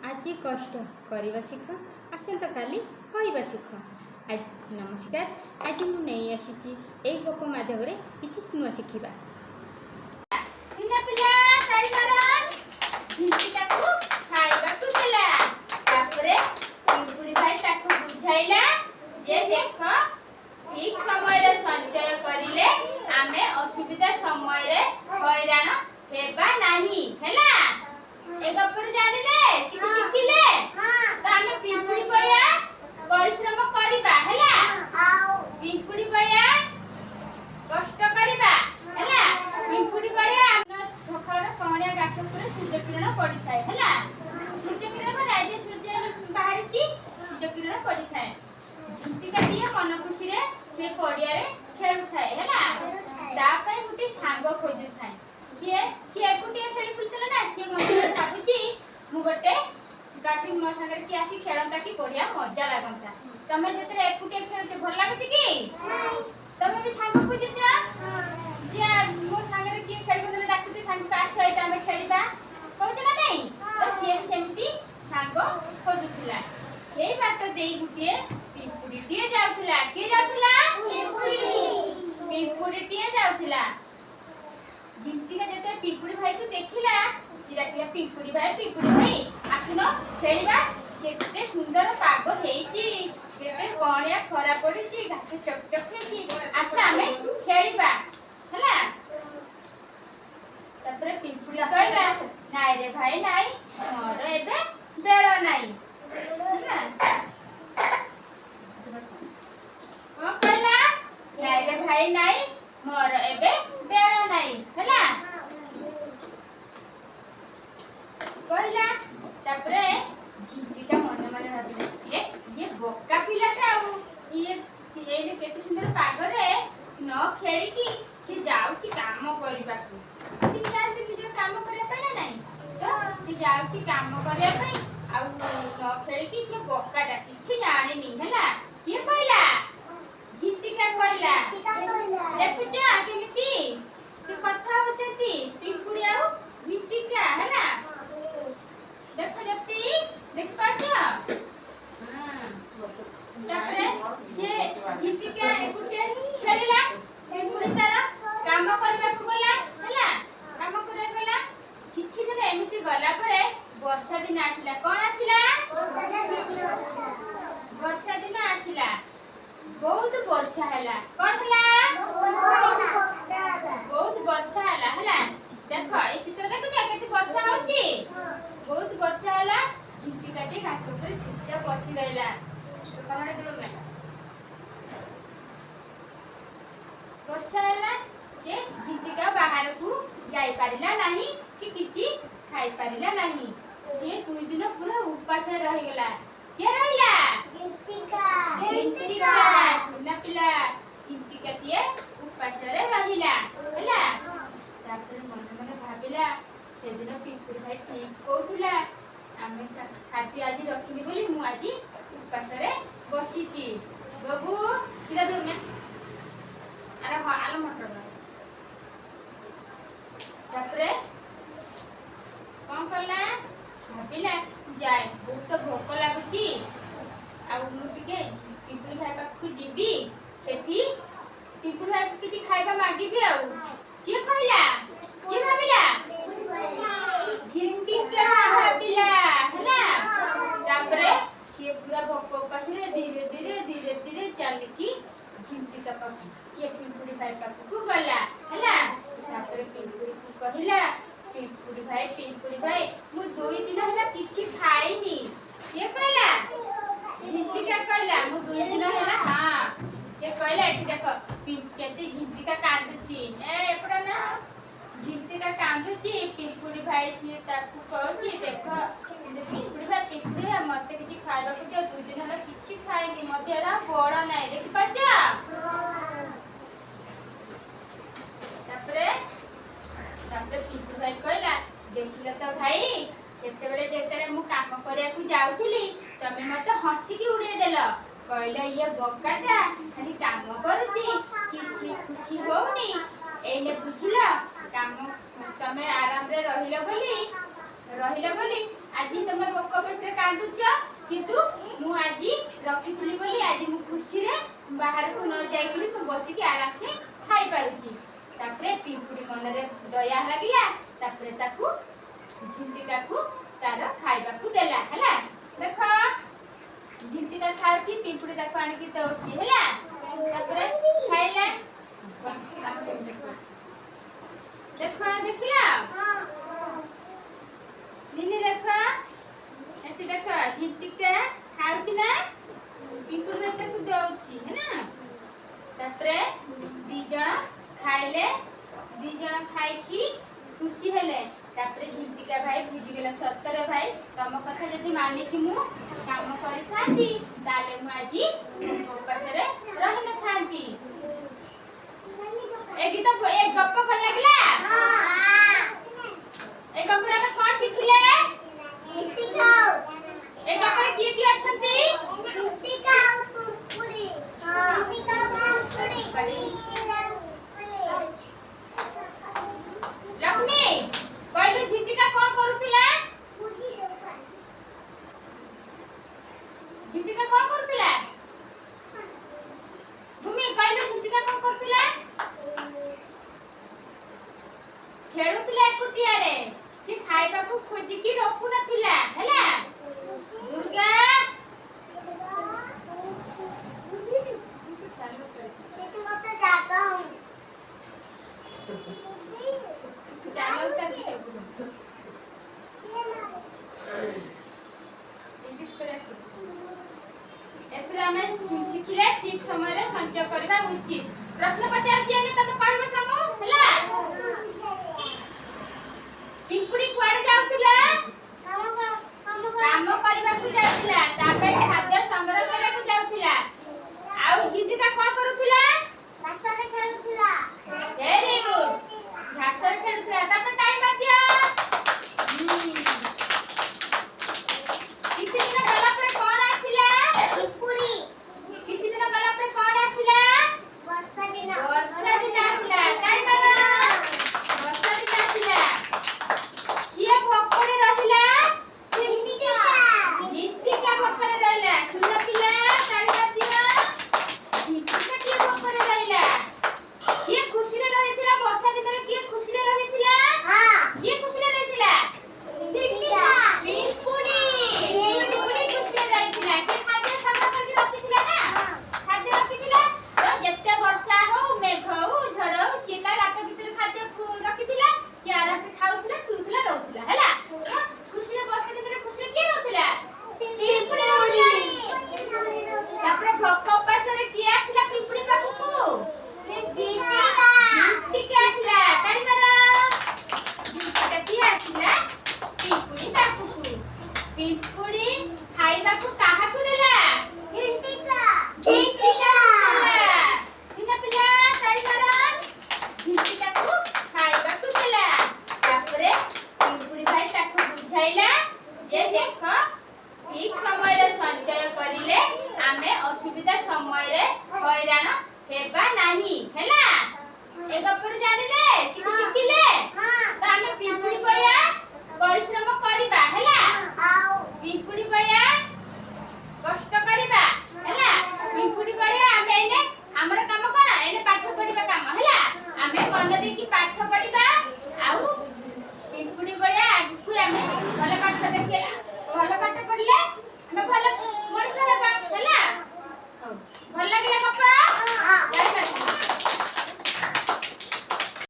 ଆଜି କଷ୍ଟ କରିବା ଶିଖ, ଆସନ୍ତାକାଲି ପାଇବା ସୁଖ। ନମସ୍କାର। ଆଜି ମୁଁ ନେଇ ଆସିଛି ଏଇ ଗପ ମାଧ୍ୟମରେ କିଛି ନୂଆ ଶିଖିବା। ପିଲା ତାଳି ମାର। ଝିଣ୍ଟିକାକୁ ଖାଇବାକୁ ଦେଲା। ତାପରେ ପିମ୍ପୁଡ଼ି ଭାଇ ତାକୁ ବୁଝାଇଲା ଯେ ଦେଖ, ଠିକ ସମୟରେ ସଞ୍ଚୟ କରିଲେ ଆମେ ଅସୁବିଧା ସମୟରେ ହଇରାଣ ହେବା ନାହିଁ। ହେଲା? ଏ ଗପରୁ ଜାଣିଲେ, କିଛି ଶିଖିଲେ ତ? ଆମେ ପିମ୍ପୁଡ଼ି ଭଳିଆ ପରିଶ୍ରମ କରିବା। ହେଲା? ପିମ୍ପୁଡ଼ି ଭଳିଆ କଷ୍ଟ କରିବା। ହେଲା? ପିମ୍ପୁଡ଼ି ଭଳିଆ ଆମ ସକାଳର କଅଁଳିଆ ଘାସ ଉପରେ ସୂର୍ଯ୍ୟ କିରଣ ପଡ଼ିଥାଏ। ହେଲା? ସୂର୍ଯ୍ୟ କିରଣ କଣ? ଯେ ସୂର୍ଯ୍ୟ ବାହାରିଛି, ସୂର୍ଯ୍ୟ କିରଣ ପଡ଼ିଥାଏ। ଝିଣ୍ଟିକାଟିଏ ମନ ଖୁସିରେ ସେ ପଡ଼ିଆରେ ଖେଳୁଥାଏ। ହେଲା? ତା ପାଇଁ ଗୋଟେ ସାଙ୍ଗ ଖୋଜୁଥାଏ। ସିଏ ଏକୁଟିଆ ଖେଳି ବୁଲୁଥିଲା ନା, ସିଏ ମନେ ମନେ ଭାବୁଛି, ମୁଁ ଗୋଟେ କାଠି, ମୋ ସାଙ୍ଗରେ କିଏ ଆସି ଖେଳନ୍ତା କି, ବଢିଆ ମଜା ଲାଗନ୍ତା। ତମେ ଯେତେବେଳେ ଏକୁଟିଆ ଖେଳୁଛ, ଭଲ ଲାଗୁଛି କି? ତମେ ବି ସାଙ୍ଗ ଖୋଜୁଛ ଯେ ମୋ ସାଙ୍ଗରେ କିଏ ଖେଳିବ। ଦେଲେ ଡାକୁଛି ସାଙ୍ଗକୁ, ଆସ ଏଇଟା ଆମେ ଖେଳିବା, କହୁଛ ନା ନାଇଁ? ତ ସିଏ ବି ସେମିତି ସାଙ୍ଗ ଖୋଜୁଥିଲା। ସେଇ ବାଟ ଦେଇ ଗୋଟିଏ ପିମ୍ପୁଡ଼ିଟିଏ ଯାଉଥିଲା। କିଏ ଯାଉଥିଲା? ପିମ୍ପୁଡ଼ିଟିଏ ଯାଉଥିଲା। ଝିଣ୍ଟିକା ଯେତେବେଳେ ପିମ୍ପୁଡ଼ି ଭାଇକୁ ଦେଖିଲା, ସେ ଡାକିଲା, "ପିମ୍ପୁଡ଼ି ଭାଇ, ପିମ୍ପୁଡ଼ି ଭାଇ, ଆସୁନ ଖେଳିବା। କେତେ ସୁନ୍ଦର ପାଗ ହେଇଛି, କେତେ କଅଁଳିଆ ଖରା ପଡିଛି, ଘାସ ଚକ ଚକ ହେଇଛି, ଆସ ଆମେ ଖେଳିବା।" ହେଲା? ତାପରେ ପିମ୍ପୁଡ଼ି କହିଲା, "ନାଇଁ ରେ ଭାଇ, ନାଇଁ, ମୋର ଏବେ ବେଳ ନାହିଁ।" ହେଲା? କଣ କହିଲା? "ନାଇଁ ରେ ଭାଇ, ନାଇଁ, ମୋର ଏବେ ବେଳ ନାହିଁ।" ହେଲା? କହିଲା। ତାପରେ ଝିଣ୍ଟିକା ମନେ ମନେ ଭାବିଲା, ଏ ଇଏ ବୋକା ପିଲାଟା, ଆଉ ଇଏ ଏଇନେ କେତେ ସୁନ୍ଦର ପାଗରେ ନ ଖେଳିକି ସେ ଯାଉଛି କାମ କରିବାକୁ। ଯାଆନ୍ତି ନିଜ କାମ କରିବା ପାଇଁ ନା ନାଇଁ? ତ ସେ ଯାଉଛି କାମ କରିବା ପାଇଁ, ଆଉ ନ ଖେଳିକି, ସେ ବୋକାଟା, କିଛି ଜାଣିନି। ହେଲା? କିଏ କହିଲା? ଝିଣ୍ଟିକା କହିଲା। ଦେଖୁଛ କେମିତି ସେ କଥା ହଉଛନ୍ତି, ପିମ୍ପୁଡ଼ି ଆଉ ଝିଣ୍ଟିକା। ହେଲା? ଦେଖ ଜ୍ୟୋତି, ଦେଖିପାରୁଛ? ତାପରେ ସେ ଝିଣ୍ଟିକା ଏକୁଟିଆ ଖେଳିଲା, ପିମ୍ପୁଡ଼ି ତାର କାମ କରିବାକୁ ଗଲା। ହେଲା? କାମ କରିବାକୁ ଗଲା। କିଛି ଦିନ ଏମିତି ଗଲା ପରେ ବର୍ଷା ଦିନ ଆସିଲା। କଣ ଆସିଲା? ବର୍ଷା ଦିନ ଆସିଲା। ବହୁତ ବର୍ଷା ହେଲା। କଣ ହେଲା? ବହୁତ ବର୍ଷା ହେଲା। ହେଲା? ଦେଖ, ଏଇ ଚିତ୍ର ଦେଖୁଛ, କେତେ ବର୍ଷା ହଉଛି? ବହୁତ ବର୍ଷା ହେଲା। ଝିଣ୍ଟିକାଟି ଘାସ ଉପରେ ଚୁପଚାପ ବସି ରହିଲା। କମରେ ତୁଳମେ ବର୍ଷା ହେଲା, ସେ ଝିଣ୍ଟିକା ବାହାରକୁ ଯାଇପାରିଲା ନାହିଁ କି କିଛି ଖାଇପାରିଲା ନାହିଁ। ସେ 2 ଦିନ ପୁରା ଉପାସରେ ରହିଗଲା। କିଏ ରହିଲା? ଝିଣ୍ଟିକା। ସୁନା ପିଲା, ଝିଣ୍ଟିକାଟିଏ ଉପାସରେ ରହିଲା। ହେଲା? ତାପରେ ମନେ ମନେ ଭାବିଲା, ସେଦିନ ପିମ୍ପୁଡ଼ି ଭାଇ ଠିକ କହୁଥିଲା, ଆମେ ଖାଦ୍ୟ ଆଜି ରଖିନି ବୋଲି ମୁଁ ଆଜି ଉପାସରେ ବସିଛି। ବାବୁ କିରା ଧରୁମେ। ଆରେ ହଁ, ଆଲୋ ମଟର। ତାପରେ କଣ କଲା? ଭାବିଲା, ଯାଏ, ବହୁତ ଭୋକ ଲାଗୁଛି, ଆଉ ମୁଁ ଟିକେ ପିମ୍ପୁଡ଼ି ଭାଇ ପାଖକୁ ଯିବି, ସେଠି ପିମ୍ପୁଡ଼ି ଭାଇକୁ କିଛି ଖାଇବା ମାଗିବି। ଆଉ କିଏ କହିଲା? କିଏ ଭାବିଲା? ଝିଣ୍ଟିକା ଭାବିଲା। ହେଲା? ତାପରେ ସିଏ ପୁରା ଭୋକ ଉପାସରେ ଧୀରେ ଧୀରେ ଧୀରେ ଧୀରେ ଚାଲିକି ଝିଣ୍ଟିକା ପାଖକୁ, ଇଏ ପିମ୍ପୁଡ଼ି ଭାଇ ପାଖକୁ ଗଲା। ହେଲା? ତାପରେ ପିମ୍ପୁଡ଼ିକୁ କହିଲା, "ପିମ୍ପୁଡ଼ି ଭାଇ, ପିମ୍ପୁଡ଼ି ଭାଇ, ମୁଁ 2 ଦିନ ହେଲା କିଛି ଖାଇନି।" କିଏ କହିଲା? ଝିଣ୍ଟିକା କହିଲା, ମୁଁ 2 ଦିନ ହେଲା। ହଁ, ସେ କହିଲା, ଏଠି ଦେଖ, କେତେ ଝିଣ୍ଟିକା କାନ୍ଦୁଛି। ଏ ଏପଟ ନା, ଝିଣ୍ଟିକା କାନ୍ଦୁଛି। ପିମ୍ପୁଡ଼ି ଭାଇ ସିଏ ତାକୁ କହୁଛି, ଦେଖ ପିମ୍ପୁଡ଼ି ଭାଇ, ପିମ୍ପୁଡ଼ି ଭାଇ, ମତେ କିଛି ଖାଇବାକୁ ଦିଅ। 2 ଦିନ ହେଲା କିଛି ଖାଇନି, ମୋ ଦେହରେ ଆଉ ବଳ ନାହିଁ। ଦେଖିପାରୁଛ? ତାପରେ ତାପରେ ପିମ୍ପୁଡ଼ି ଭାଇ କହିଲା, "ଦେଖିଲ ତ ଭାଇ, ସେତେବେଳେ ଯେତେବେଳେ ମୁଁ କାମ କରିବାକୁ ଯାଉଥିଲି, ତମେ ମତେ ହସିକି ଉଡେଇ ଦେଲ। କହିଲ ଇଏ ବକାଟା ଖାଲି କାମ କରୁଛି, କିଛି ଖୁସି ହଉନି। ଏଇନେ ବୁଝିଲ, କାମ ତମେ ଆରାମରେ ରହିଲ ବୋଲି ଆଜି ତମେ ଭୋକ ଉପାସରେ କାନ୍ଦୁଛ, କିନ୍ତୁ ମୁଁ ଆଜି ରଖିଥିଲି ବୋଲି ଆଜି ମୁଁ ଖୁସିରେ ବାହାରକୁ ନ ଯାଇକିରି ମୁଁ ବସିକି ଆରାମସେ ଖାଇପାରୁଛି। ତାପରେ ପିମ୍ପୁଡ଼ି ମନରେ ଦୟା ଲାଗିଲା। ତାପରେ ତାକୁ ଝିଣ୍ଟିକାକୁ ତାର ଖାଇବାକୁ ଦେଲା। ହେଲା, ଦେଖ, ଝିଣ୍ଟିକା ଖାଉଛି, ପିମ୍ପୁଡ଼ି ତାକୁ ଆଣିକି ଦଉଛି। ହେଲା, ତାପରେ ଖାଇଲା। ଦେଖ, ଦେଖିଲା? ନିନି, ଦେଖ, ଏଠି ଦେଖ, ଝିଣ୍ଟିକା ଖାଉଛି ନା, ପିମ୍ପୁଡ଼ି ଭାଇ ତାକୁ ଦଉଛି। ହେଲା, ତାପରେ ଦି ଜଣ ଖାଇଲେ। ଦି ଜଣ ଖାଇକି ଖୁସି ହେଲେ। ତାପରେ ଝିଣ୍ଟିକା ଭାଇ ବୁଝିଗଲା, ସତରେ ଭାଇ, ତମ କଥା ଯଦି ମାନିକି ମୁଁ କାମ କରିଥାନ୍ତି, ତାହେଲେ ମୁଁ ଆଜି ଭୋକ ଉପାସରେ ରହିନଥାନ୍ତି। ଏ ଗୀତ, ଏ ଗପ ଭଲ ଲାଗିଲା? ଏ ଗପରେ ଆମେ କଣ ଶିଖିଲେ? ଏ ଗପରେ କିଏ କିଏ ଅଛନ୍ତି? ଝିଣ୍ଟିକା ଆଉ ପିମ୍ପୁଡ଼ି। ଝିଣ୍ଟିକା ପିମ୍ପୁଡ଼ି। ଲକ୍ଷ୍ମୀ, କହିଲୁ, ଝିଣ୍ଟିକା କଣ କରୁଥିଲା? ଝିଣ୍ଟିକା କଣ କରୁଥିଲା? ଭୂମି, କହିଲୁ, ଝିଣ୍ଟିକା କଣ କରୁଥିଲା? ଖେଳୁଥିଲା ଏକୁଟିଆରେ। ସେ ଖାଇବାକୁ ଖୋଜିକି ରଖୁନଥିଲା। ହେଲା, ଦୁର୍ଗା? ସେଠି ମତେ ଜାଗା ହଉନି। ଚାଲ ତାକୁ ସବୁ। ଇଂଲିଶ କରିବାକୁ। ଏଥିରେ ଆମେ ଶିଖିଲେ, ଠିକ ସମୟରେ ସଞ୍ଚୟ କରିବା ଉଚିତ। ପ୍ରଶ୍ନ ପଚାରୁଛି ଏବେ, ତମେ କହିବ ସବୁ। ହେଲା, ପିମ୍ପୁଡି କୁଆଡେ ଯାଉଥିଲା? କାମ କରିବାକୁ ଯାଉଥିଲା। ତା ପାଇଁ ଖାଦ୍ୟ ସଂଗ୍ରହ କରିବାକୁ ଯାଉଥିଲା। ଆଉ ଝିଣ୍ଟିକା କଣ କରୁଥିଲା? ଘାସରେ ଖେଳୁଥିଲା। ଭେରି ଗୁଡ୍, ଘାସରେ ଖେଳୁଥିଲା। ତାପରେ ତାଳି ମାରିଦିଅ। କିଛି ଦିନ ଗଲା ପରେ କଣ ଆସିଲା? ପିମ୍ପୁଡ଼ି। କିଛି ଦିନ ଗଲା ପରେ କଣ ଆସିଲା? ବର୍ଷା ଦିନ। ବର୍ଷା ଦିନ ଆସିଲା। ତାଳି ମାର। ବର୍ଷା ଦିନ ଆସିଲା। କିଏ ଭୋକରେ ରହିଲା? ଝିଣ୍ଟିକା। ଝିଣ୍ଟିକା ଭୋକରେ ରହିଲା। ଶୁଣ ପିଲା, ତାଳି ମାରିଦିଅ। ଝିଣ୍ଟିକା କିଏ ଭୋକରେ ରହିଲା? କିଏ ଖୁସିରେ ରହିଥିଲା? ବର୍ଷା ଦିନରେ କିଏ ଖୁସିରେ ରହିଥିଲା? କିଏ ଖୁସିରେ ରହିଥିଲା? ଝିଣ୍ଟିକା। ପିମ୍ପୁଡ଼ି। ପିମ୍ପୁଡ଼ି ଖୁସିରେ ରହିଥିଲା। ସେ ଖାଦ୍ୟ ସଂଗ୍ରହ କରିକି ରଖିଥିଲା ନା, ଖାଦ୍ୟ ରଖିଥିଲା। ତ ଯେତେ ବର୍ଷା ହଉ, ମେଘ ହଉ, ଝଡ ହଉ, ସିଏ ତା ଗାତ ଭିତରେ ଖାଦ୍ୟ ରଖିଥିଲା। ସିଏ ଆରାମସେ ଖାଉଥିଲା, ପିଉଥିଲା, ରହୁଥିଲା। ହେଲା, ତ ଖୁସିରେ, ବର୍ଷା ଦିନରେ ଖୁସିରେ କିଏ ରହୁଥିଲା? ପିମ୍ପୁଡ଼ି ରହୁଥିଲା। ତାପରେ ଭୋକ ଉପାସରେ କିଏ ଆସିଲା ପିମ୍ପୁଡ଼ି ପାଖକୁ? ଝିଣ୍ଟିକା ଆସିଲା। ତାଳି ମାର। ଝିଣ୍ଟିକା କିଏ ଆସିଲା ପିମ୍ପୁଡ଼ି ପାଖକୁ? ପିମ୍ପୁଡ଼ି ଖାଇବାକୁ